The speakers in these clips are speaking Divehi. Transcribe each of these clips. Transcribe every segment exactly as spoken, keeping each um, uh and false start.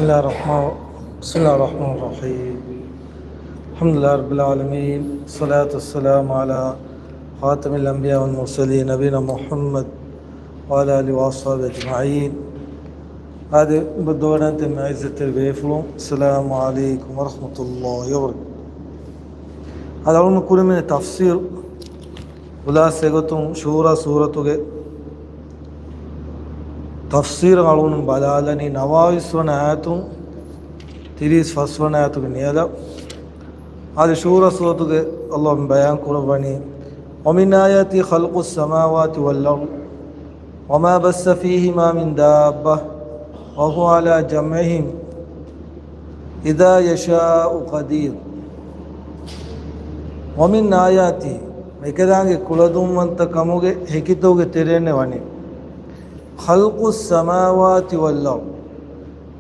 بسم الله الرحمن، بسم الله الرحمن الرحيم. الحمد لله رب العالمين. الصلاة والسلام على خاتم الأنبياء والمرسلين نبينا محمد وعلى آله وأصحابه أجمعين. އާދެ، ބުއްދަވަޑަންތެ މައިޒަތެ ބޭފުޅުން، السلام عليكم ورحمة الله وبركاته. އަޅުން ކުރިމިނެ ތަފްސީރު ޚުލާސާގޮތުން ޝޫރާ ސޫރަތުގެ ތަފްސީރަށް އަޅުން ބަލާލަނީ ނަވާވީސް ވަނަ އާޔަތުން ތިރީސް ފަސް ވަނަ އާޔަތުގެ ނިޔަލަށް. އާދެ، ޝޫރާ ސޫރަތުގެ ﷲ ބަޔާން ކުރައްވަނީ، ومن آياته خلق السماوات والأرض وما بث فيهما من دابة وهو على جمعهم إذا يشاء قدير. ومن آياته، އެކަލާނގެ ކުޅަދުންވަންތަ ކަމުގެ ހެކިތަކުގެ ތެރެއިން ވަނީ، خلق السماوات والأرض،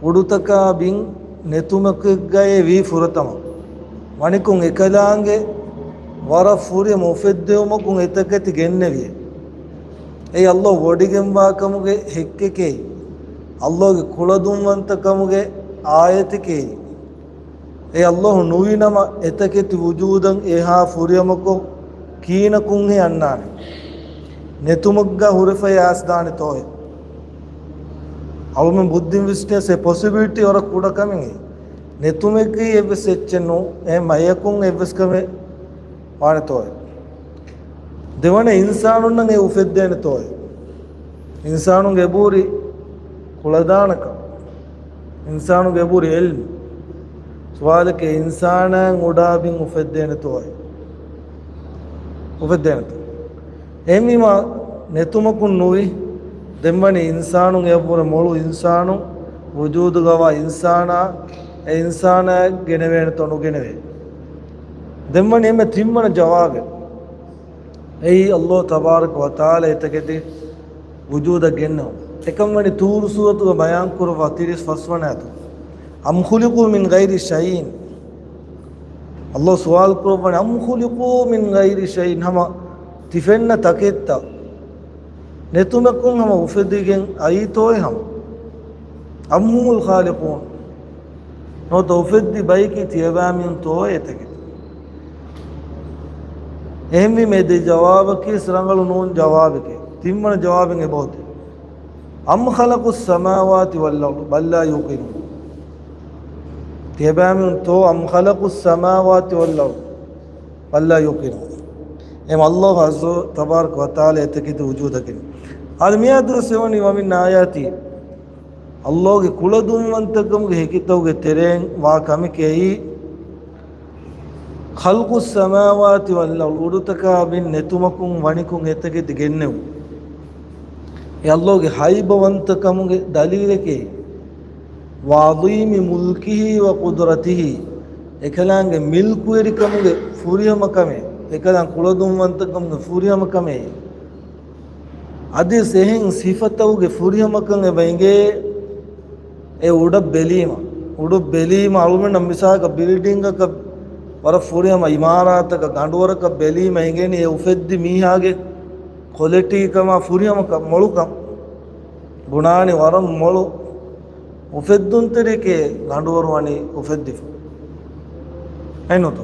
އުޑުތަކާ ބިން ނެތުމަކެއްގައި ވީ ފުރަތަމަ. ވަނިކޮށް އެކަލާނގެ ވަރަށް ފުރިހަމަ އުފެއްދެވުމަކުން އެތަކެތި ގެންނެވި. އެއީ ﷲ ވޮޑިގެންވާ ކަމުގެ ހެއްކެކޭ. ﷲގެ ކުޅަދުންވަންތަ ކަމުގެ އާޔަތެކޭ. އެ ﷲ ނުވިނަމަ އެތަކެތި ވުޖޫދަށް އެހާ ފުރިހަމަކޮށް ކީނަކުންހެ އަންނާނެ؟ ނެތުމަށްގަ ހުރެފައި އައިސްދާނެތޯއެ؟ އަޅުމެން ބުއްދިން ވިސްނިޔަސް އެ ޕޮސިބިލިޓީ ވަރަށް ކުޑަ ކަމެއް. ނެތުމެއްގައި އެއްވެސް އެއްޗެއް ނޫން. އެ މަޔަކުން އެއްވެސް ކަމެއް ވާނެތޯއެ؟ ދެވަނަ އިންސާނުންނަށް އެ އުފެއްދޭނެތޯއެ؟ އިންސާނުންގެ އެބަހުރި ކުޅަދާނަކަން، އިންސާނުންގެ އެބަހުރި އިލްމު. ސުވާލެކޭ، އިންސާނާއަށް އުޑާ ބިން އުފެއްދޭނެތޯއެ؟ އުފެއްދޭނެތޯ؟ އެހެންވީމާ ނެތުމަކުން ނުވި. ދެންވަނީ އިންސާނުން އެއަށްވުރެ މޮޅު އިންސާނުން ވުޖޫދުގަވާ އިންސާނާ، އެ އިންސާނާ ގެނެވޭނެތޯ ނުގެނެވޭ؟ ދެންވަނީ އެންމެ ތިންވަނަ ޖަވާބެއް. އެއީ ﷲ ތަބާރަކަ ވަތަޢާލާ އެތަކެތި ވުޖޫދަށް ގެންނެވުން. އެކަން ވަނީ ޠޫރު ސޫރަތުގަ ބަޔާން ކުރައްވާ ތިރީސް ފަސް ވަނަ އާޔަތު. أم خلقوا من غير شيء. ﷲ ސުވާލު ކުރައްވަނީ، أم خلقوا من غير شيء، ހަމަ ތިފެންނަ ތަކެއްތަ ނެތުމަކުން ހަމަ އުފެދިގެން އައީތޯއެ ހަމަ؟ أم هم الخالقون. ނުވަތަ އުފެއްދި ބައެކީ ތިޔަބައިމީހުންތޯއޭ އެތަކެތި؟ އެހެންވީމަ އެ ދެ ޖަވާބަކީ ވެސް ރަނގަޅު ނޫން ޖަވާބެކޭ. ތިންވަނަ ޖަވާބެއް އެބައޮތޭ، أم خلقوا السماوات والأرض بل لا يوقنون. ތިޔަބައިމީހުންތޯ، أم خلقوا السماوات والأرض بل لا يوقنون. އެމަ ﷲ ޢައްޒަ ތަބާރަކަ ވަތަޢާލާ އެތަކެތި ވުޖޫދަށް ގެން. އާދެ، މިއާ ދުރަސް އެވަނީ، ومن آياته، ﷲގެ ކުޅަދުންވަންތަކަމުގެ ހެކިތަކުގެ ތެރެއިން ވާ ކަމެކޭ، خلق السماوات والأرض، އުޑުތަކާ ބިން ނެތުމަކުން ވަނިކޮށް އެތަކެތި ގެންނެވުން. އެ ﷲގެ ހައިބަވަންތަކަމުގެ ދަލީލެކޭ، وعظيم ملكه وقدرته، އެކަލާނގެ މިލްކުވެރިކަމުގެ ފުރިހަމަކަމެއް، އެކަލާނގެ ކުޅަދުންވަންތަކަމުގެ ފުރިހަމަކަމެއް. އަދިވެސް އެހެން ސިފަތަކުގެ ފުރިހަމަކަން އެބަ އެނގޭ، އެ އުޑަށް ބެލީމަ، އުޑު ބެލީމަ އަޅުގަނޑަށް މިސާލަކަށް ބިލްޑިންގަކަށް، ވަރަށް ފުރިހަމަ އިމާރާތަކަށް، ގަނޑުވަރަކަށް ބެލީމަ އެނގޭނީ އެ އުފެއްދި މީހާގެ ކޮލިޓީކަމާ ފުރިހަމަކަން، މޮޅުކަން. ބުނާނީ ވަރަށް މޮޅު އުފެއްދުންތެރިއެކޭ ގަނޑުވަރު ވަނީ އުފެއްދިފަ. އެއްނުތޯ؟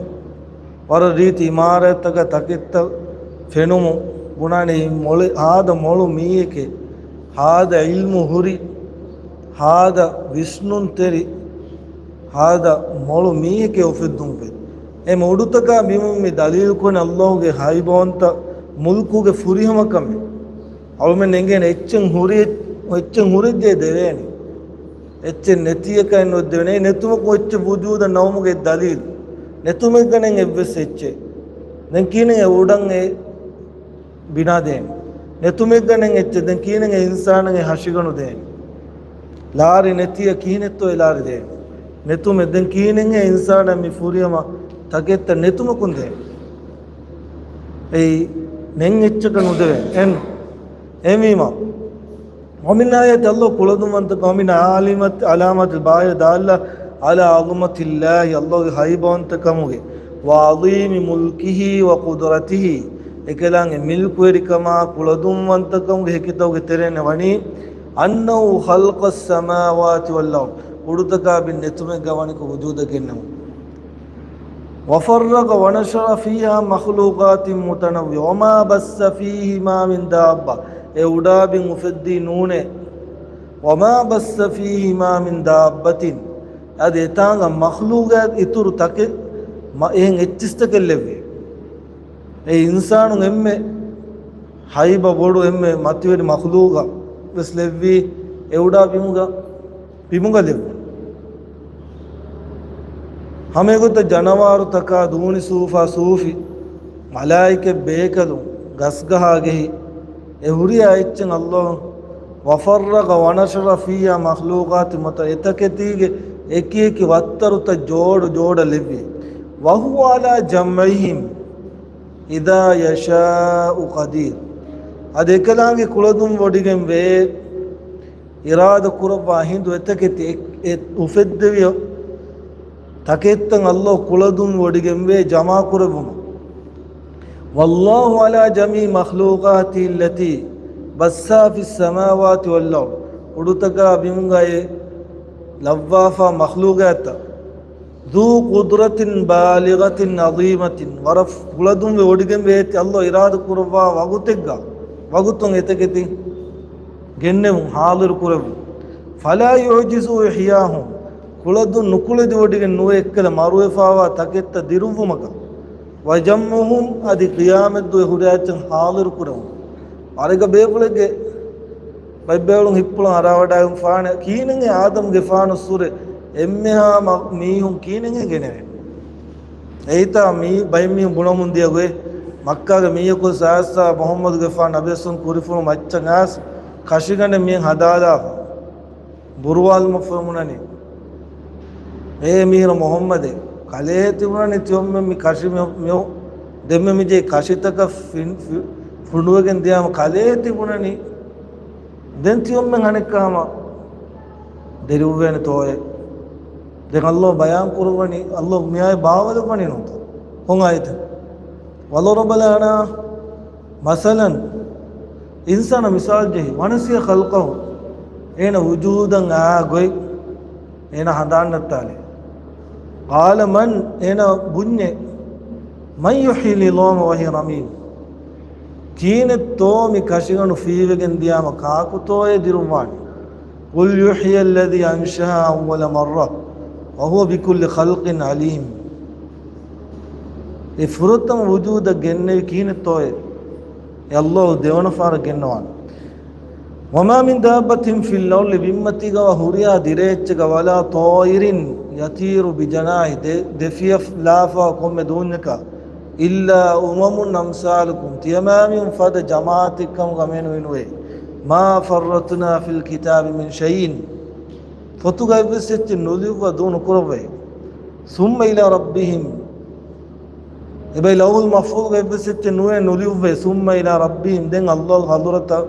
ވަރަށް ރީތި އިމާރާތްތަކާ ތަކެއްތައް ފެނުމުން ބުނާނީ މޮޅެ-، ހާދަ މޮޅު މީހެކޭ، ހާދަ ޢިލްމު ހުރި، ހާދަ ވިސްނުންތެރި، ހާދަ މޮޅު މީހެކޭ އުފެއްދުން އުފެއްދި. އެ އުޑުތަކާ ބިމުން މި ދަލީލުކުރަނީ ﷲގެ ހައިބަވަންތަ މުލްކުގެ ފުރިހަމަކަމެއް. އަޅުމެން އެނގޭނެ އެއްޗެއް ހުރި، އެއްޗެއް ހުރެއްޖެ ދެވޭނެ. އެއްޗެއް ނެތިއަކަށް ނުދެވޭނެ. ނެތުމަކު އެއްޗެއް ވުޖޫދަށް ނައުމުގެ ދަލީލު. ނެތުމެއްގަ ނެތް އެއްވެސް އެއްޗެއް. ދެން ކިހިނެއް އެ އުޑަށް އެ ބިނާ ދޭނެ؟ ނެތުމެއްގަ ނެތް އެއްޗެއް. ދެން ކިހިނެއް އެ އިންސާނަށް އެ ހަށިގަނޑު ދޭނެ؟ ލާރި ނެތިއަށް ކިހިނެއްތޯ އެ ލާރި ދޭނެ؟ ނެތުމެއް. ދެން ކިހިނެއް އެ އިންސާނަށް މި ފުރިހަމަ ތަކެއްތައް ނެތުމަކުން ދޭނެ؟ އެއީ ނެތް އެއްޗަކަށް ނުދެވޭނެ. އެން، އެހެންވީމަ، ومن آياته، ﷲ ކުޅަދުންވަންތަކަމުގެ، ومن علامات، علامات الباهرة الدالة على عظمة الله، ﷲގެ ހައިބަވަންތަކަމުގެ، وعظيم ملكه وقدرته، އެކަލާނގެ މިލްކުވެރިކަމާ ކުޅަދުންވަންތަކަމުގެ ހެކިތަކުގެ ތެރެއިން ވަނީ، أنه خلق السماوات والأرض، އުޑުތަކާ ބިން ނެތުމެއްގަ ވަނިކޮށް ވުޖޫދަށް ގެންނެވުން. وفرق ونشر فيها مخلوقات متنوعة وما بث فيهما من دابة. އެ އުޑާ ބިން އުފެއްދީ ނޫނޭ. وما بث فيهما من دابة. އަދި އެތާނގަ މަޚްލޫގާތް އިތުރު ތަކެއް މަ-، އެހެން އެއްޗިސްތަކެއް ލެއްވި. އެ އިންސާނުން އެންމެ ހައިބަ ބޮޑު އެންމެ މަތިވެރި މަޚްލޫގަ ވެސް ލެއްވީ އެ އުޑާ ބިމުގަ، ބިމުގަ ލެއްވުން. ހަމައެގޮތަށް ޖަނަވާރުތަކާ ދޫނި ސޫފާ ސޫފި، މަލާއިކަ ބޭކަލުން، ގަސްގަހާގެހި، އެ ހުރިހާ އެއްޗެއް އައްލާހު وفرق ونشر فيها مخلوقات متنوعة އެތަކެތީގެ އެކިއެކި ވައްތަރުތައް ޖޯޑު ޖޯޑަށް ލެއްވި. وهو على جمعهم إذا يشاء قدير. އަދި އެކަލާނގެ ކުޅަދުން ވޮޑިގެން ވޭ އިރާދަ ކުރައްވާ ހިނދު އެތަކެތި އެ-، އެ-، އުފެއްދެވި ތަކެއްތައް އައްލާހު ކުޅަދުން ވޮޑިގެންވޭ ޖަމާ ކުރެއްވުމަށް. والله على جميع مخلوقاته التي بثها في السماوات والأرض އުޑުތަކާ ބިމުގައި ލައްވާފާ މަޚްލޫގާތައް ذو قدرة بالغة عظيمة ވަރަށް ކުޅަދުންވެ ވޮޑިގެންވޭ އެތި އައްލާހު އިރާދަ ކުރައްވާ ވަގުތެއްގަ ވަގުތުން އެތަކެތި ގެންނެވުން، ހާޟިރު ކުރެވުން. فلا يعجزه إحياؤهم ކުޅަދުން ނުކުޅެދިވޮޑިގެން ނުވޭ އެއްކަލަ މަރުވެފާވާ ތަކެއްތައް ދިރުއްވުމަކަށް. وجمعهم އަދި ޤިޔާމަތްދުވަހު ހުރިހާ އެއްޗެއް ހާޟިރު ކުރެވުން. ވަރަށް ބޭފުޅެއްގެ ބައްބޭޅުން ހިއްޕުޅަން އަރާވަޑައިގެންފާނެ ކީނެންގެ އާދަމްގެފާނު ސުރެ އެންމެހާ މަ-، މީހުން ކީނެންގެ ގެނެވެން. އެއީތާ މީ ބައެއް މީހުން ބުނަމުން ދިޔަ ގޮތް، މައްކާގެ މީހަކު ސާސްސާ މުޙައްމަދުގެފާނު ނަބިއްސުން ކުރިފުޅު މައްޗަށް އާސް ކަށިގަނޑެއް މިއެން ހަދާލާފަ. ބުރުވާލުމަށްފުރެ ބުނަނީ. އޭ މީރ މުޙައްމަދޭ، ކަލޭ ތިބުނަނީ ތިޔޮއްމެން މި ކަށި މި، މި، ދެންމެ މި ޖެހި ކަށިތަކަށް ފިން-، ފި-، ފުނޑުވެގެން ދިޔާމަ ކަލޭ ތިބުނަނީ. ދެން ތިޔޮއްމެން އަނެއްކާ ހަމަ ދެރިއުއްވޭނެ ތޯއޭ. ދެން އައްލޯ ބަޔާން ކުރުވަނީ، އައްލޯ މިއާއި ބާވަލައްވަނީ ނޫންތަ؟ ކޮން އާޔަތެއް؟ وضرب لنا މަސަލަން، އިންސާނާ މިސާލު ޖެހި، ونسي خلقه، އޭނަ ވުޖޫދަށް އައި ގޮތް އޭނަ ހަނދާން ނައްތާލި. قال من، އޭނަ ބުންޏޭ، من يحيي العظام وهي رميم، ކީނެއްތޯ މި ކަށިގަނޑު ފިއިވެގެން ދިޔާމަ ކާކުތޯއޭ ދިރުއްވާނީ؟ قل يحييها الذي أنشأها أول مرة وهو بكل خلق عليم. އެ ފުރަތަމަ ވުޖޫދަށް ގެންނެވި ކީނެއްތޯއޭ؟ އެ އައްލާހު ދެވަނަ ފަހަރަށް ގެންނަވާނެ. وما من دابة في الأرض، ބިންމަތީގަވާ ހުރިހާ ދިރޭއްޗެއްގަ، ولا طائر يطير بجناحيه، ދެ-، ދެފިޔަ ލާފާ ކޮންމެ ދޫންޏަކާ، إلا أمم أمثالكم، ތިޔަބައިމީހުން ފަދަ ޖަމާޢަތެއްކަމުގަ މެނުވިނުވޭ. ما فرطنا في الكتاب من شيء، ފޮތުގައިވެސް އެއްޗެއް ނުލިޔުއްވާ ދޫ ނުކުރައްވައި. ثم إلى ربهم، އެބައި ލައުޙުލް މަޙްފޫޡުގައިވެސް އެއްޗެއް ނުވެ ނުލިޔުއްވޭ. ثم إلى ربهم، ދެން އައްލާހުގެ ޙަޟްރަތަށް،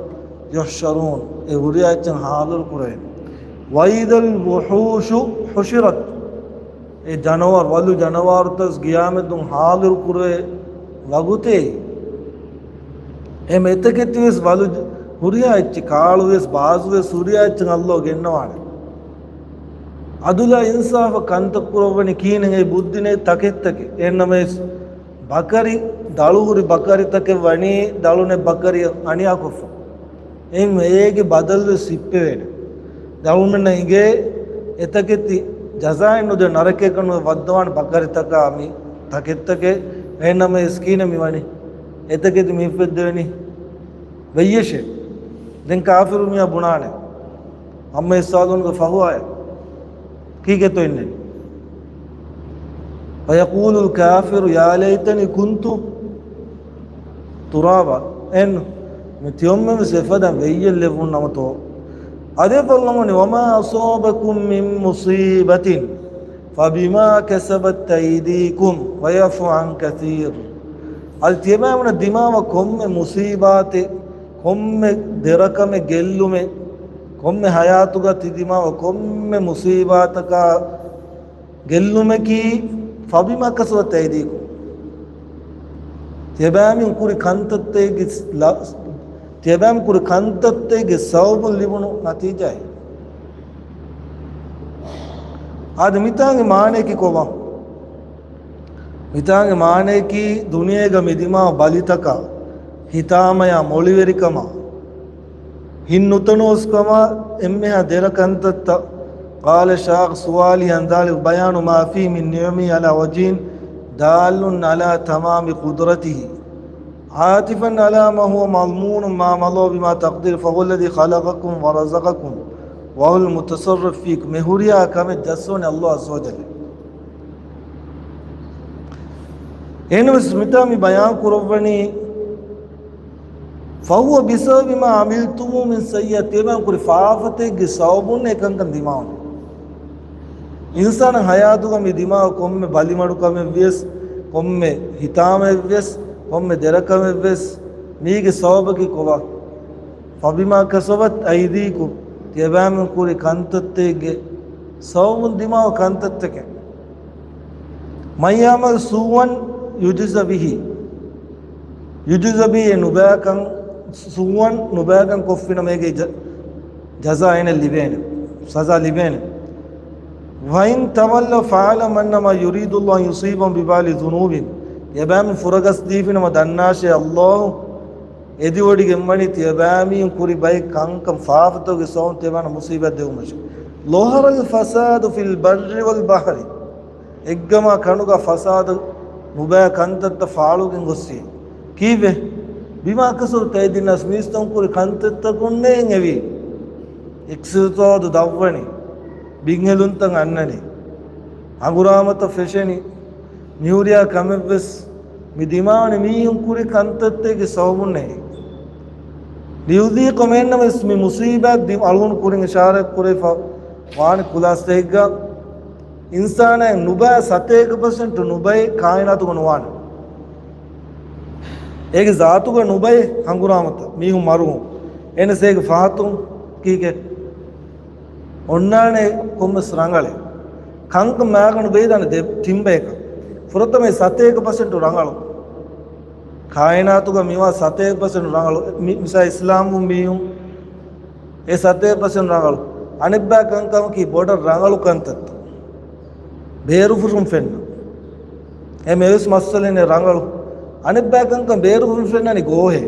يحشرون، އެ ހުރިހާ އެއްޗެއް ޙާޟިރު ކުރެވޭ. وإذا الوحوش حشرت، އެ ޖަނަވާރު، ވަލު ޖަނަވާރުތައް ޤިޔާމަތުން ޙާޟިރު ކުރެވޭ ވަގުތޭ، އެ އެތަކެތިވެސް ވަލު ހުރިހާ އެއްޗެއް، ކާޅުވެސް ބާޒުވެސް ހުރިހާ އެއްޗެއް އައްލޯ ގެންނަވާނެ. އަދުލާ އިންސާފަށް ކަންތައް ކުރައްވަނީ ކީނެއް އެ ބުއްދި ނެތް ތަކެއްތަކެއް. އެހެންނަމަވެސް ބަކަރި، ދަޅު ހުރި ބަކަރިތަކެއް ވަނީ ދަޅު ނެތް ބަކަރިއަށް އަނިޔާކޮށްފަ. އެހެން އޭގެ ބަދަލުވެސް ހިއްޕެވޭނެ. ދަޅުމެންނަށް އިނގޭ އެތަކެތި ޖަޒާއެއް ނުދޭ، ނަރަކައަކަށް ނުވެ ވައްދަވާނެ ބަކަރިތަކާ މި ތަކެއްތަކެއް. އެހެންނަމަވެސް ކީނެއް މިވަނީ؟ އެތަކެތި މި އުފެއްދެވެނީ ވެއްޔަށޭ. ދެން ކާފިރު މީހާ ބުނާނެ، عما يتساءلون ގެ ފަހު އާޔަތް. ކީކޭތޯ އިންނެވި؟ ويقول الكافر يا ليتني كنت ترابا. އެން، މި ތިޔޮމެން ވެސް އެފަދަ ވެއްޔެއް ލެއްވުން ނަމަތޯ. އަދި ފައްލަމުނި، وما أصابكم من مصيبة فبما كسبت أيديكم ويعفو عن كثير. އަދި ތިޔަބައިމީހުންނަށް ދިމާވާ ކޮންމެ މުޞީބާތެއް، ކޮންމެ ދެރަކަމެއް ގެއްލުމެއް، ކޮންމެ ހަޔާތުގަ ތި ދިމާވާ ކޮންމެ މުޞީބާތަކާ ގެއްލުމަކީ، فبما كسبت أيديكم. ތިޔަބައިމީހުން ކުރި ކަންތައްތަކެއްގެ ލަ-، ތިޔަބައިމީހުން ކުރި ކަންތައްތަކެއްގެ ސަބަބުން ލިބުނު ނަތީޖާއެއް. އާދެ، މިތާނގެ މާނަޔަކީ ކޮބާ؟ މިތާނގެ މާނަޔަކީ ދުނިޔޭގަ މި ދިމާ ބަލިތަކާ، ހިތާމަޔާ، މޮޅިވެރިކަމާ، ހިތް ނުތަނަވަސްކަމާ، އެންމެހާ ދެރަ ކަންތައްތައް. قال الشاعر سؤالي عن ذلك بيان ما فيه من نعمه على وجه دال على تمام قدرته. عاطفا على ما هو مضمون ما مضى بما تقدير فهو الذي خلقكم ورزقكم وهو المتصرف فيكم. މި ހުރިހާ ކަމެއް ޖައްސަވަނީ ﷲ ޢައްޒަ ވަޖައްލަ. އެހެންވެސް މިތާ މި ބަޔާން ކުރައްވަނީ، فهو بسبب ما عملتموه من سيئات، ތިޔަބައިން ކުރި ފާފަތެއްގެ ސަބަބުން އެކަންކަން ދިމާވަނީ. އިންސާނާ ހަޔާތުގަ މި ދިމާވި ކޮންމެ ބަލިމަޑުކަމެއްވިޔަސް، ކޮންމެ ހިތާމައެއްވިޔަސް، ކޮންމެ ދެރަކަމެއްވިޔަސް، މީގެ ސަބަބަކީ ކޮބާ؟ فبما كسبت أيديكم، ތިޔަބައިމީހުން ކުރި ކަންތައްތައްގެ ސަބަބުން ދިމާވި ކަންތައްތަކެއް. من يعمل سوءا يجز به، يجز به، އެ ނުބައިކަން، سوءا، ނުބައިކަން ކޮށްފިނަމަ އޭގެ ޖަ-، ޖަޒާ އޭނަ ލިބޭނެ، ސަޒާ ލިބޭނެ. وإن تولوا فاعلم أنما يريد الله أن يصيبهم ببعض ذنوبهم. ތިޔަބައިމީހުން ފުރަގަސްދީފިނަމަ ދަންނާށޭ، ﷲ އެދިވޮޑިގެންވަނީ ތިޔަބައިމީހުން ކުރި ބައެއް ކަންކަން، ފާފަތަކުގެ ސަބަބުން ތިޔަބައިންނަށް މުޞީބާތް ދެއްވުމަށެ. ظهر الفساد في البر والبحر. އެއްގަމާ ކަނޑުގަ ފަސާދަ ނުބައި ކަންތައްތައް ފާޅުވެގެން ގޮއްސި. ކީއްވެ؟ بما كسبت أيدي الناس، މީސްތަކުން ކުރި ކަންތައްތަކުންނޭ އެވީ. އިޤްތިޞާދު ދަށްވަނީ، ބިންހެލުންތައް އަންނަނީ، ހަނގުރާމަތައް ފެށެނީ، މިހުރިހާ ކަމެއްވެސް މި ދިމާވަނީ މީހުން ކުރި ކަންތައްތަކެއްގެ ސަބަބުންނޭ. ليذيقهم، އެހެންނަމަވެސް މި މުޞީބާތް ދި-، އަޅުގަނޑު ކުރިން އިޝާރާތް ކުރެފަ ވާނެ ޚުލާޞައެއްގަ، އިންސާނާއެއް ނުބައި ސަތޭކަ ޕަސެންޓު ނުބައި ކާއިނާތުގަ ނުވާނެ. އޭގެ ޒާތުގަ ނުބައި ހަނގުރާމަތައް، މީހުން މަރުވުން. އެހެނަސް އޭގެ ފަހަތުން ކީކޭ؟ އޮންނާނެ ކޮންމެސް ރަނގަޅެއް. ކަންކަން މާގަނޑު ބެހިދާނެ ދެ ތިން ބަޔަކަށް. ފުރަތަމަ ސަތޭކަ ޕަސެންޓު ރަނގަޅު. ކާއިނާތުގަ މިވާ ސަތޭކަ ޕަސެންޓު ރަނގަޅު. މި-، މިސާ އިސްލާމްވުން މީހުން އެ ސަތޭކަ ޕަސެންޓް ރަނގަޅު. އަނެއްބައި ކަންކަމަކީ ބޮޑަށް ރަނގަޅު ކަންތައްތައް. ބޭރުފުށުން ފެންނަ. އެ މެވެސް މައްސަލައެއް ރަނގަޅު. އަނެއްބައި ކަންކަން ބޭރުފުށުން ފެންނަނީ ގޯހޭ.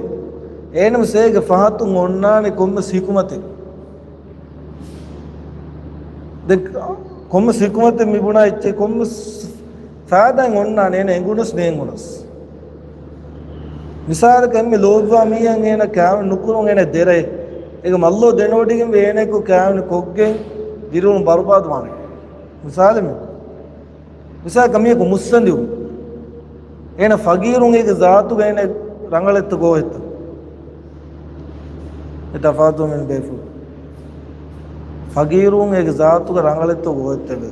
އޭނަމެސް އޭގެ ފަހަތުން އޮންނާނެ ކޮންމެސް ހިކުމަތެއް. ދެ-، ކޮންމެސް ހިކުމަތެއް މިބުނާ އެއްޗެއް ކޮންމެސް ފައިދާއެއް އޮންނާނެ އޭނަ އެނގުނަސް ނޭނގުނަސް. މިސާލަކަށް އެންމެ ލޯބިވާ މީހަށް އޭނަ ކާވެނި ނުކުރުން އޭނަ ދެރައެއް. އޭގެ މައްލޯ ދެނެވޮޑިގެން އޭނައެކު ކާވެނި ކޮށްގެން ދިރިއުޅުން ބަރުބާދުވާނެ. މިސާލެއް މި. މިސާލަކަށް މީހަކު މުއްސަނދިވުން. އޭނަ ފަގީރުން އޭގެ ޒާތުގަ އޭނަ ރަނގަޅެއްތަ ގޯހެއްތަ؟ އެ ތަފާތު މިން ބޭފުޅު. ފަގީރުން އޭގެ ޒާތުގަ ރަނގަޅެއްތޯ ގޯހެއްތެވެ؟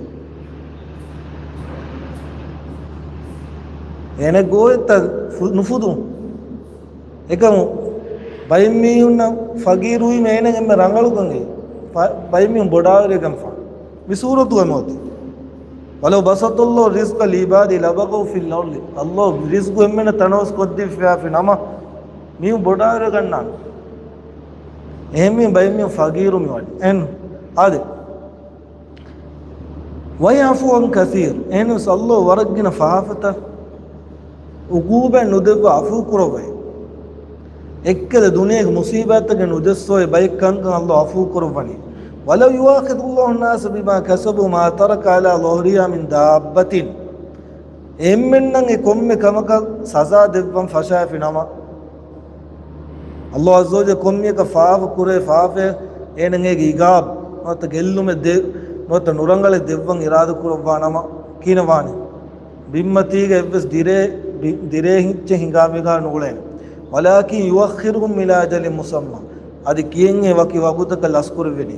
އޭނަ ގޯހެއްތަ ފު-، ނުފުދު؟ އެކަމު ބައެއްމީހުންނަށް ފަގީރުވީމަ އޭނަ އެންމެ ރަނގަޅުކަން އެ. ފަ-، ބައެއްމީހުން ބޮޑާވެރިކަން ފާ. މި ސޫރަތުގަ މިއޮތީ. ولو بسط الله الرزق لعباده لبغوا في الأرض. ﷲ ރިޒްގު އެންމެނަށް ތަނަވަސް ކޮށްދީފައިފި ނަމަ، މީހުން ބޮޑާވެރި ގަންނާނެ. އެހެންމީ ބައެއްމީހުން ފަގީރު މިވަނީ. އެން، އާދެ. ويعفو عن كثير. އެހެނަސް ﷲ ވަރަށް ގިނަ ފާފަތައް ޢުޤޫބަތް ނުދެއްވާ ޢަފޫ ކުރައްވައި. އެއްކަލަ ދުނިޔޭގެ މުޞީބާތްތަކެއް ނުދެއްސޯއި ބައެއް ކަންކަން ﷲ ޢަފޫ ކުރައްވަނީ. ولو يؤاخذ الله الناس بما كسبوا ما ترك على ظهرها من دابة. އެންމެންނަށް އެ ކޮންމެ ކަމަކަށް ސަޒާ ދެއްވަން ފަށާފި ނަމަ، ﷲ ޢައްޒަ ވަޖައްލަ ކޮންމެއަކަށް ފާފަ ކުރޭ ފާފައެއް އޭނަ އޭގެ ޢިޤާބް ނުވަތަ ގެއްލުމެއް ދޭ، ނުވަތަ ނުރަނގަޅެއް ދެއްވަން އިރާދަ ކުރައްވާ ނަމަ ކިހިނެއް ވާނީ؟ ބިންމަތީގަ އެއްވެސް ދިރޭ-، ބި-، ދިރޭ ހިއްޗެއް ހިނގާ މިގާ ނުގުޅޭނެ. ولكن يؤخرهم إلى أجل مسمى. އަދި ކިޔެންހޭ ވަކި ވަގުތަކަށް ލަސްކުރެއްވެނީ.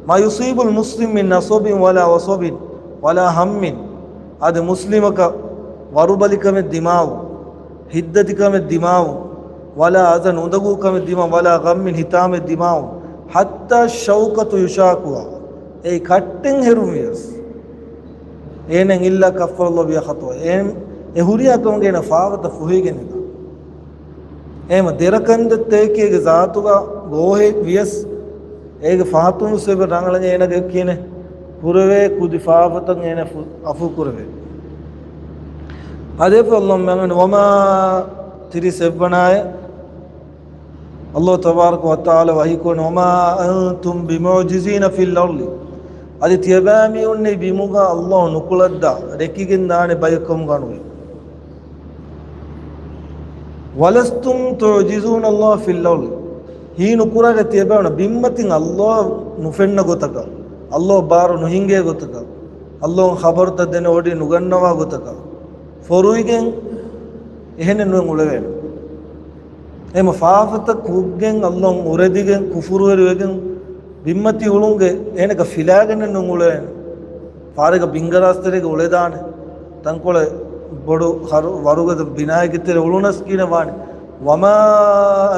ما يصيب المسلم من نصب ولا وصب ولا هم. އަދި މުސްލިމަކަށް ވަރުބަލިކަމެއް ދިމާވު، ހިތްދަތިކަމެއް ދިމާވު، ولا أذى އުނދަގޫކަމެއް ދިމާވު، ولا غم ހިތާމައެއް ދިމާވު، حتى الشوكة يشاكها. އެއީ ކައްޓެއް ހެރުން ވިޔަސް. އޭނަ إلا كفر الله بها خطاياه. އެ ހުރިހާ ކަމުގެ އޭނަ ފާފަތައް ފުހެގެން ދާ. އެހެމަ ދެރަކަންތައްތަކެއް އޭގެ ޒާތުގަ ގޯހެއް ވިޔަސް، އޭގެ ފަހަތުން ސެބެ ރަނގަޅަށް އޭނަގެ ކިޔެނެ. ކުރެވޭ ކުދި ފާފަތައް އޭނަ ފު-، އަފޫ ކުރެވޭ. އަދި އެފަ އައްލާހު މެން ވަމާ ތިރީސް އެއްވަނާއެ، އައްލާހު ތަބާރަކަ ވަތަޢާލާ ވަޙީކުރަނީ، "وما أنتم بمعجزين في الأرض." އަދި ތިޔަބައިމީހުންނީ ބިމުގަ އައްލާހު ނުކުޅައްދާ ރެކިގެން ދާނެ ބަޔަކަމުގަ ނުވޭ. "ولستم تعجزون الله في الأرض." ހީ ނުކުރާގަ ތިޔަބައިމީހުން ބިންމަތިން އައްލާހު ނުފެންނަ ގޮތަކަށް، އައްލާހު ބާރު ނުހިނގޭ ގޮތަކަށް، އައްލާހު ޚަބަރުތައް ދެނެ އޮޑި ނުގަންނަވާ ގޮތަކަށް ފޮރުވިގެން އެހެނެއް ނުވެ އުޅެވޭނެ. އެމަ ފާފަތައް ކުރިގެން އައްލާހު އުރެދިގެން ކުފުރުވެރިވެގެން ބިންމަތި އުޅުންގެ އޭނަކަށް ފިލާގެންނެއް ނުވެ އުޅެވޭނެ. ފާރެއްގަ ބިންގަރާސްތެރޭގަ އުޅެދާނެ. ތަންކޮޅެއް ބޮޑު ހަރު-، ވަރުގަދަ ބިނާއެއްގެ ތެރެ އުޅުނަސް ކީނެ ވާނެ. "وما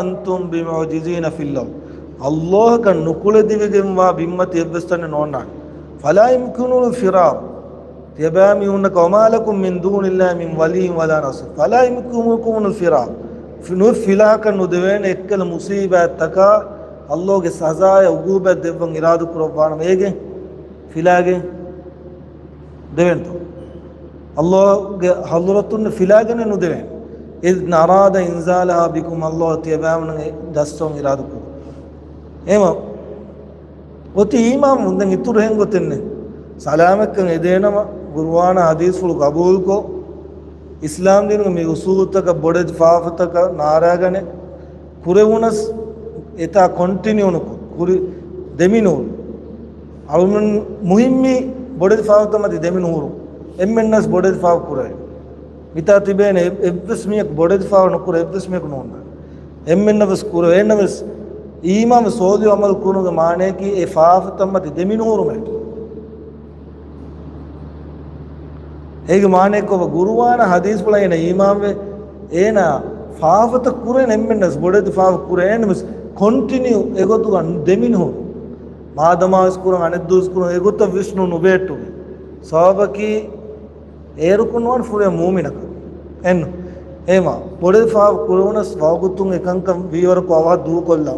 أنتم بمعجزين في الأرض." އައްލާހަކަށް ނުކުޅެދިވެގެންވާ ބިންމަތި އެއްވެސް ތަނެއް ނޯންނާނެ. "فلا يمكنكم الفرار." ތިޔަބައިމީހުންނަކަށް، "وما لكم من دون الله من ولي ولا نصير." "فلا يمكنكم الفرار." ފި-، ނު-، ފިލާކަށް ނުދެވޭނެ އެއްކަލަ މުޞީބާތްތަކާ އައްލާހުގެ ސަޒާއެއް އުގޫބާތް ދެއްވަން އިރާދަ ކުރައްވާނަމަ އޭގެ ފިލާގެން ދެވެންތޯ؟ އައްލާހުގެ ޙަޟްރަތުން ފިލާގެނެއް ނުދެވޭނެ. "إذ أراد إنزالها بكم." އައްލާހު ތިޔަބައިމީހުންނަށް އެ ދަސްވަން އިރާދަ ކުރު. އެހެމަ އޮތީ އީމާން ދެން އިތުރު އެހެން ގޮތެއް ނެތް. ސަލާމަތްކަން އެދޭނަމަ، ގުރުއާނާ ޙަދީޘްފުޅު ގަބޫލުކޮށް، އިސްލާމް ދީނުގެ މި އުޞޫލުތަކަށް ބޮޑެތި ފާފަތަކަށް ނާރާގަނެ، ކުރެވުނަސް އެތާ ކޮންޓިނިއު ނުކޮށް، ކުރި ދެމިނޫރު. އަޅުމެން މުހިއްމީ ބޮޑެތި ފާފަތައް މަތި ދެމިނޫރު. އެންމެންނަސް ބޮޑެތި ފާފަ ކުރޭ. މިތާ ތިބޭނެ އެ-، އެއްވެސް މީހަކު ބޮޑެތި ފާފަ ނުކުރޭ، އެއްވެސް މީހަކު ނޯންނާނެ. އެންމެންނަށް ވެސް ކުރެވޭނެ ވެސް އީމާން ސޯލިހު އަމަލު ކުރުމުގެ މާނަޔަކީ އެ ފާފަތައް މަތި ދެމިނޫރުމޭ. އޭގެ މާނައަކީ ގުރުއާނާ ޙަދީޘްފުޅަށް އޭނަ އީމާންވެ، އޭނަ ފާފަތައް ކުރޭނެ އެންމެންނަސް ބޮޑެތި ފާފަ ކުރޭނެ ވެސް ކޮންޓިނިއު އެގޮތުގަ ދެމިނޫރު. މާދަމާ ވެސް ކުރަން، އަނެއްދުވަސް ކުރަން، އެގޮތަށް ވިސްނުން ނުބޭއްޓުމޭ. ސަބަބަކީ އޭރުކުން ނުވާނެ ފުރޭ މޫމިނަކަށް. އެން އޭމާ ބޮޑެތި ފާފަ ކުރެވުނަސް ވަގުތުން އެކަންކަން ވީވަރަކު އަވަހަށް ދޫކޮށްލާ.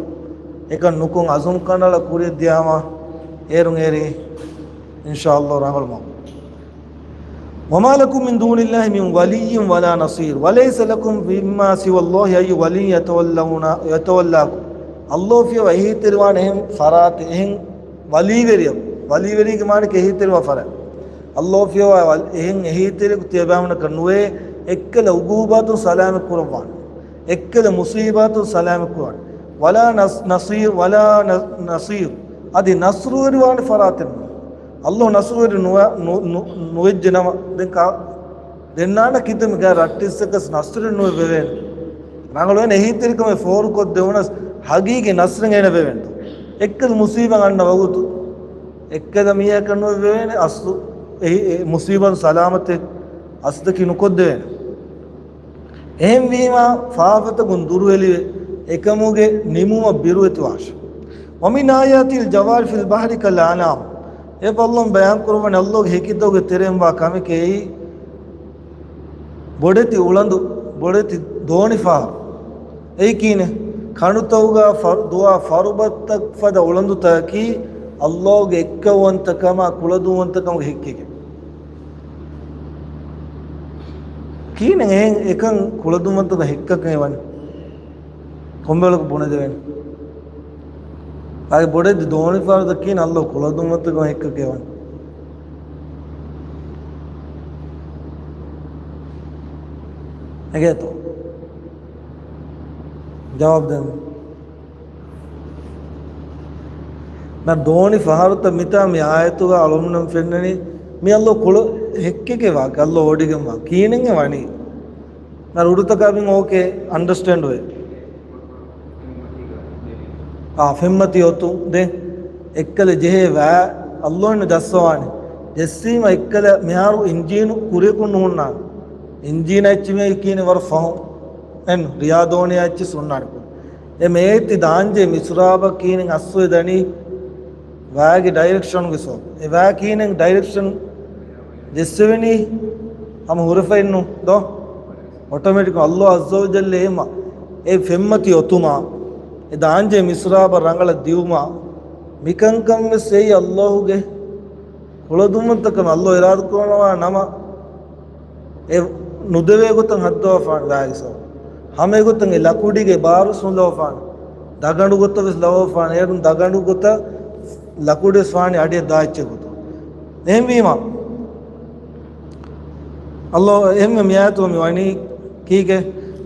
އެކަން ނުކޮށް އަޒުމް ކަނޑައަޅާ ކުރިޔަށް ދިޔާމާ އޭރުން އޭރީ އިންޝާﷲ ރަނގަޅު މަގު. وما لكم من دون الله من ولي ولا نصير وليس لكم مما سوى الله أي ولي يتولون، يتولاكم. ﷲ ފިޔަވާ އެހީތެރިވާނެ އެހެން ފަރާތެއް، އެހެން ވަލީވެރިޔަކު، ވަލީވެރީގެ މާނައަކީ އެހީތެރިވާ ފަރާތް. ﷲ ފިޔަވާ ވަލް-، އެހެން އެހީތެރިޔަކު ތިޔަބައިމީހުންނަކަށް ނުވޭ، އެއްކަލަ އުގޫބާތުން ސަލާމަތް ކުރައްވާނެ، އެއްކަލަ މުޞީބާތުން ސަލާމަތް ކުރަން. ولا نص-، نصير، ولا ن-، نصير، އަދި ނަޞްރުވެރިވާނެ ފަރާތެއް ނުވޭ. ﷲ ނަޞްރުވެރި ނުވެ-، ނު-، ނު-، ނުވެއްޖެ ނަމަ، ދެން ކާ-، ދެންނާނެ ކިތަންމެ ގާ ރައްޓެއްސަކަސް ނަޞްރެއް ނުވެ ވެވޭނެ. ރަނގަޅުވޭނެ އެހީތެރިކަމެއް ފޯރުކޮށްދެވުނަސް، ހަގީގީ ނަޞްރެއް އޭނަ ވެވޭނެ. އެއްކަލަ މުޞީބާ އަންނަ ވަގުތު، އެއްކަލަ މީހަކަށް ނުވެ ވެވޭނެ އަސްލު އެހި-، އެ މުޞީބާ ސަލާމަތެއް އަސްލަކީ ނުކޮށްދެވޭނެ. އެހެންވީމާ، ފާފަތަކުން ދުރުހެލިވެ، އެކަމުގެ ނިމުމަށް ބިރުވެތިވާށެ. ومن آياته الجوار في البحر كالأعلام. އެ ބައްލަމް ބަޔާން ކުރައްވަނީ ﷲ ގެ ހެކިތަކުގެ ތެރެއިން ވާ ކަމެކޭ އެއީ، ބޮޑެތި އުޅަނދު، ބޮޑެތި ދޯނި ފަހަރު. އެއީ ކީނެ، ކަނޑުތަކުގަ ފަރު-، ދުވާ ފަރުބަދަތައް ފަދަ އުޅަނދުތަކަކީ، ﷲ ގެ އެއްކައުވަންތަކަމާ ކުޅަދުންވަންތަކަމުގެ ހެއްކެއް. ކީނެ އެހެން އެކަން ކުޅަދުންވަންތަކަމުގެ ހެއްކަކަށް ވަނީ. ކޮންބައިވަރަކު ބުނެދެވޭނެ. އަދި ބޮޑެތި ދޯނިފަހަރުތައް ކީން ﷲ ކުޅަދުންވަންތަކަމުގެ ހެއްކަކަށް ވަނީ. އެނގޭތޯ؟ ޖަވާބު ދޭން. ނަ ދޯނިފަހަރުތައް މިތާ މި އާޔަތުގަ އަޅުގަނޑުމެންނަށް ފެންނަނީ މި ﷲ ކުޅަ ހެއްކެކޭ ވާކަށް، ﷲ އޮޑިގެން ވާ ކީނެއް ވަނީ. ނަ ރުޑުތަކާ ބިން އޯކޭ އަންޑަސްޓޭންޑް ވޭ. އާ، ފެންމަތީ އޮތުން ދެން އެއްކަލަ ޖެހޭ ވާ ﷲ އިން ދައްސަވާނެ. ޖެއްސީމަ އެއްކަލަ މިހާރު އިންޖީނު ކުރިޔަކުން ނުހުންނާނެ. އިންޖީނަށް އެއްޗި މި ކީނެ ވަރަށް ފަހުން. އެން ރިޔާ ދޯނި އެއްޗިސް ހުންނާނެ ކުރި. އެ މޭތި ދާންޖެ މިސްރާބަށް ކީނެ އަސްވެ ދަނީ ވާގެ ޑައިރެކްޝަންގެ ސޯ. އެ ވާ ކީނެ ޑައިރެކްޝަން ޖެއްސެވެނީ ހަމަ ހުރެފައިންނު ދޯ؟ އޮޓޮމެޓިކް ﷲ ޢައްޒަ ވަޖައްލަ އެހެމަ އެ ފެންމަތި އޮތުމާ، އެ ދާންޖެ މިސްރާބަށް ރަނގަޅަށް ދިއުމާ، މިކަންކަން ވެސް އެއީ ﷲ ގެ ކުޅަދުންވަންތަކަމަށް ﷲ އިރާދަކުރައްވާ ނަމަ، އެ ނުދެވޭ ގޮތަށް ހައްދަވާފާނެ ވާގި ސަބަބު. ހަމަ އެގޮތަށް އެ ލަކުޑިގެ ބާރު ސުންލަވާފާނެ. ދަގަނޑު ގޮތަށް ވެސް ލަވަފާނެ. އޭރުން ދަގަނޑު ގޮތަށް ލަކުޑިވެސް ވާނެ އަޑިއަށް ދާއެއްޗެއް ގޮތަށް. އެހެންވީމަ، ﷲ އެހެންވެ މިއާޔަތު މި ވަނީ ކީކޭ؟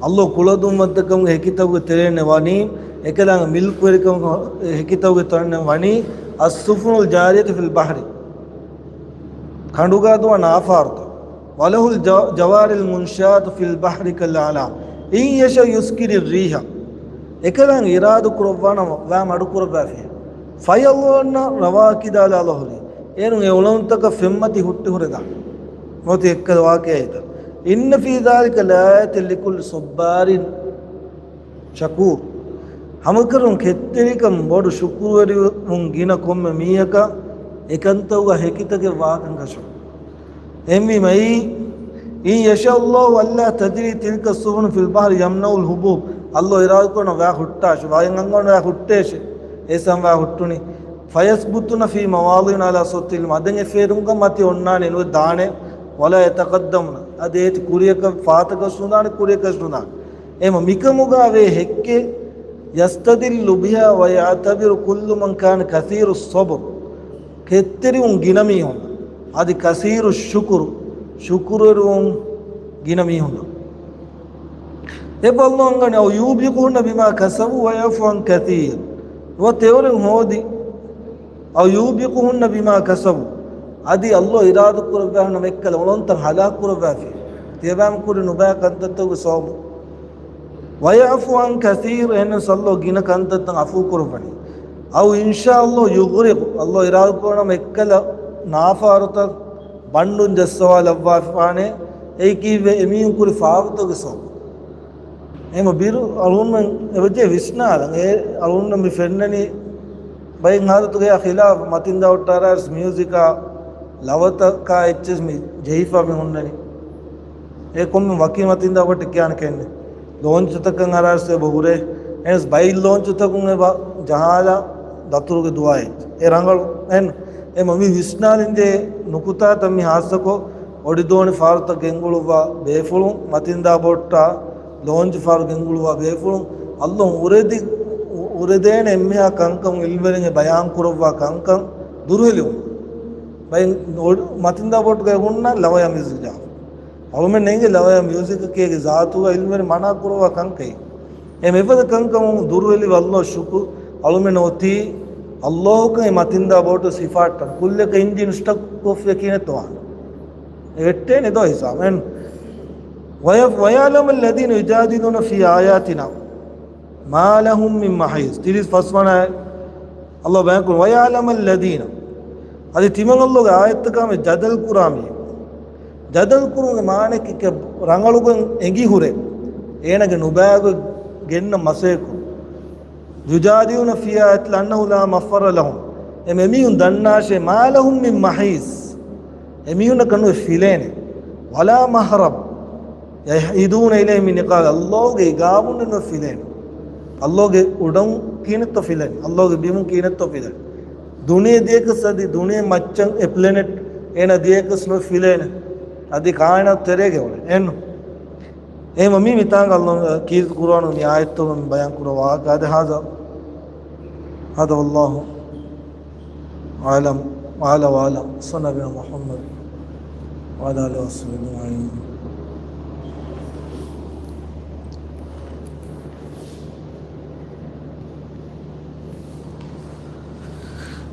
ﷲ ކުޅަދުންވަންތަކަމުގެ ހެކިތަކުގެ ތެރެއިން ވަނީ، އެކަލާނގެ މިލްކުވެރިކަމުގެ ހެކިތަކުގެ ތެރެއިން ވަނީ، السفن الجارية في البحر. ކަނޑުގަ ދުވާ ނާފާރުތައް. وله الجوار المنشآت في البحر كالأعلام إن يشأ يسكن الريح. އެކަލާނގެ އިރާދަ ކުރައްވާނަމަ ވައި މަޑުކުރައްވާފި. فيظللن رواكد على ظهره. އޭރުން އެ އުޅަނދުތަކަށް ފެންމަތި ހުއްޓި ހުރެދާނެ. ނުވަތަ އެއްކަލަ ވާޤިޢާތައް. إن في ذلك لآية لكل صبار شكور. ހަމަކަށަވަރުން ކެތްތެރިކަން ބޮޑު ޝުކުރުވެރިވުން ގިނަ ކޮންމެ މީހަކަށް އެކަންތައްގަ ހެކިތަކެއް ވާކަން ކަށަވަރު. އެހެންވީމަ އެއީ، إن يشأ الله ألا تجري تلك السفن في البحر يمنع الهبوب. ﷲ އިރާދަކުރާނަމަ ވައި ހުއްޓާށި، ވައި އަންގަވަން ވައި ހުއްޓޭށި. އެސަން ވައި ހުއްޓުނީ. فيثبتن في مواضعهن على سطح الماء. ދެން އެ ފޭރުންގަ މަތި އޮންނާނެ ނުވެ ދާނެ. ولا يتقدمن. އަދި އޭތި ކުރިޔަކަށް ފާތަކަށް ނުދާނެ، ކުރިޔަކަށް ނުދާނެ. އެމަ މިކަމުގަ ވޭ ހެއްކެއް، يستدل بها ويعتبر كل من كان كثير الصبر. ކެތްތެރިވުން ގިނަ މީހުން. އަދި كثير الشكر، ޝުކުރުވެރިވުން ގިނަ މީހުން. އެ ބައްލޯންގަނެ، أو يوبقهن بما كسبوا ويعفو عن كثير. ނުވަތަ އެއުރެން ހޯދި، أو يوبقهن بما كسبوا. އަދި ﷲ އިރާދަ ކުރައްވާނަމަ އެއްކަލަ އުޅަނދުތައް ހަލާކު ކުރައްވާފި. ތިޔަބައިމީހުން ކުރި ނުބައި ކަންތައްތަކުގެ ސަބަބުން. ويعفو عن كثير، އެހެންނަމަވެސް ﷲ ގިނަ ކަންތައްތައް ޢަފޫ ކުރައްވަނީ. أو إن شاء الله يغرق، ﷲ އިރާދަ ކުރަނަމަ އެއްކަލަ ނާފާރުތައް ބަނޑުން ޖައްސަވާލައްވާފާނެ، އެއީ ކީއްވެ؟ އެމީހުން ކުރި ފާރުތަކުގެ ސަބަބުން. އެހެންމަ ބިރު އަޅުގަނޑުމެން އެބަޖެހޭ ވިސްނާލަން. އެ އަޅުގަނޑު މި ފެންނަނީ ބައެއް ހާލަތުގައި ޚިލާފު މަތިންދާ ހުއްޓާރާސް މިއުޒިކާ ލަވަތަކާ އެއްޗެސް މި ޖެހިފަ މި ހުންނަނީ. އެ ކޮންމެ ވަކި މަތިންދާ ބޯޓެއް ކިޔާނެ ކެންނެ. ލޯންޗުތަކަށް އަރާސް އެބަ ހުރޭ. އެންސް ބައި ލޯންޗުތަކުން އެބަ ޖަހާލާ ދަތުރުގެ ދުވާ އެއްޗެއް. އެ ރަނގަޅު. އެން އެމަ މި ވިސްނާލިންޖެހޭ ނުކުތާތައް މި ހާއްސަކޮށް އޮޑިދޯނި ފާރުތައް ގެންގުޅުއްވާ ބޭފުޅުން، މަތިންދާ ބޯޓާ ލޯންޗު ފާރު ގެންގުޅުއްވާ ބޭފުޅުން، އައްލޯ އުރެދި-، އުރެދޭނެ އެންމެހާ ކަންކަން އިލްމުވެރިން އެ ބަޔާން ކުރައްވާ ކަންކަން ދުރުހެލިވުން. ބައި އޮޑި-، މަތިންދާ ބޯޓުގައި ހުންނަ ލަވަޔާ މިއުޒިކް ޖާ. އަޅުމެން ނޭނގެ ލަވަޔާ މިއުޒިކް ކޭގެ ޒާތުގަ އިލްމުވެރިން މަނާ ކުރައްވާ ކަންކަން. އެ މެފަދަ ކަންކަމުން ދުރުހެލި އައްލޯ ޝުކުރު. އަޅުމެން އޮތީ އައްލޯހުކަން އެ މަތިންދާ ބޯޓު ސިފާއްޓަން. ކުއްލިއަކަށް އިންޖީނު ސްޓަކް ކޮށްފި ކިނެތޯ ވާން. އެ ވެއްޓޭނެ ދޯ ހިސާބު. އެން. ويف-، ويعلم الذين يجادلون في آياتنا ما لهم من محيص. ތިރީސް ފަސްވަނަ އައްލޯ ބަޔާންކުރު، ويعلم الذين. އަދި ތިމަން އައްލޯގެ އާޔަތްތަކާމެ ޖަދަލް ކުރާ މީހުން. ޖަދަލް ކުރުމުގެ މާނައަކީ ކެ-، ރަނގަޅުގޮތް އެނގި ހުރެ. އޭނަގެ ނުބައިގޮތް ގެންނަ މަސައްކަތް. يجادلون في آيات الله لا مفر لهم. އެ މެމީހުން ދަންނާށޭ، ما لهم من محيص. އެމީހުންނަކަށް ނުވެ ފިލޭނެ. ولا مهرب. يهئدون إليه من عقاب. އައްލޯގެ އިގާބުން ނުވެ ފިލޭނެ. އައްލޯގެ އުޑަން ކީނެއްތޯ ފިލޭނެ. އައްލޯގެ ބިމުން ކީނެއްތޯ ފިލޭނެ. ދުނިޔެ ދިޔަކަސް އަދި ދުނިޔެ މައްޗަށް އެ ޕްލެނެޓް އޭނަ ދިޔަކަސް ނުވެ ފިލޭނެ. އަދި ކާއިނާތު ތެރޭގަ އުޅޭ. އެން. އެހެންވީމަ މި މިތާނގަ އައްލޯ ކީރިތި ޤުރުއާނު މި އާޔަތްތައް މި ބަޔާން ކުރައްވާ ވާހަކަ އާދެ. هذا، هذا والله أعلم، أعلى وأعلم. صلى على محمد وعلى آله وصحبه أجمعين.